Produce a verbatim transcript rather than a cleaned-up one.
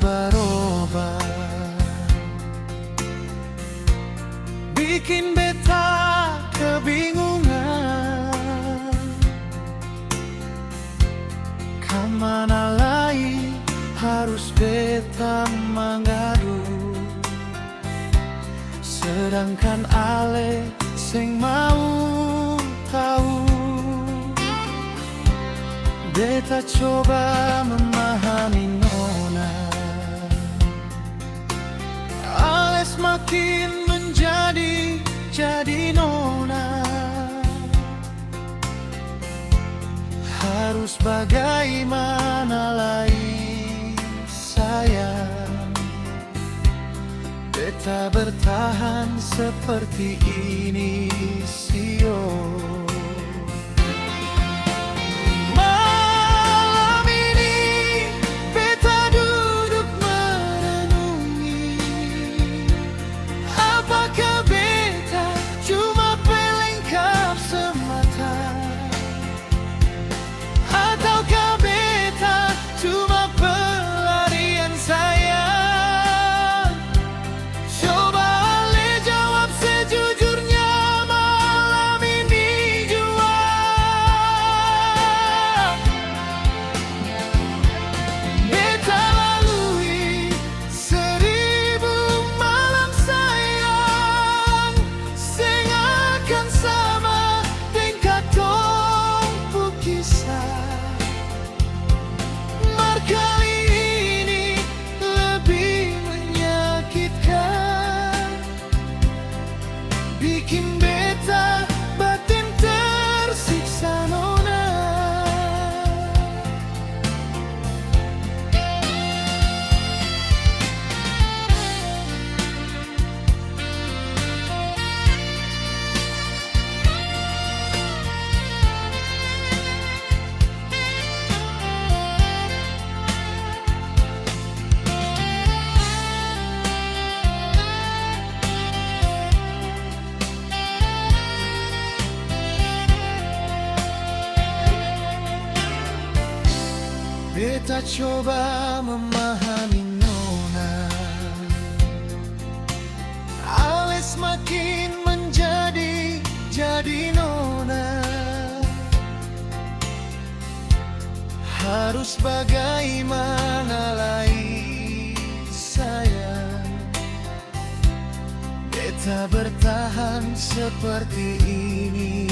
Baroba biking beta kebingungan, kamana lai harus beta mangadu, sedangkan ale seng mau tau. Beta coba memahami nona, ale smakin menjadi-jadi nona. Harus bagaimana lai sayang, beta bertahan seperti ini, sio. Malam ini beta duduk merenungi, apakah beta cuma pelengkap semata? Ataukah beta cuma pelarian sayang? Coba ale jawab sejujurnya malam ini jua. Beta lalui seribu malam sayang, seng akan sama deng katong pung kisah. Mar kali ini lebih menyakitkan, bikin beta batin tersiksa nona. Beta coba memahami nona, ale smakin menjadi-jadi nona. Harus bagaimana lai sayang, beta bertahan seperti ini.